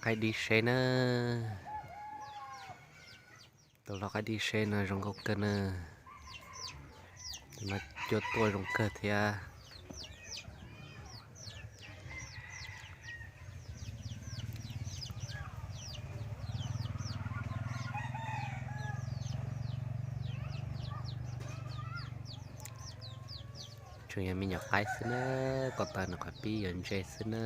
qaib dib seb na. Tus lau qaib dib seb no zoo nkauj kawg na. Tus no cua tuaj zoo kawg thiab. Tseem yog me nyuam qaib xwb na, ko taw nws qhov pib yuav ntse xwb na.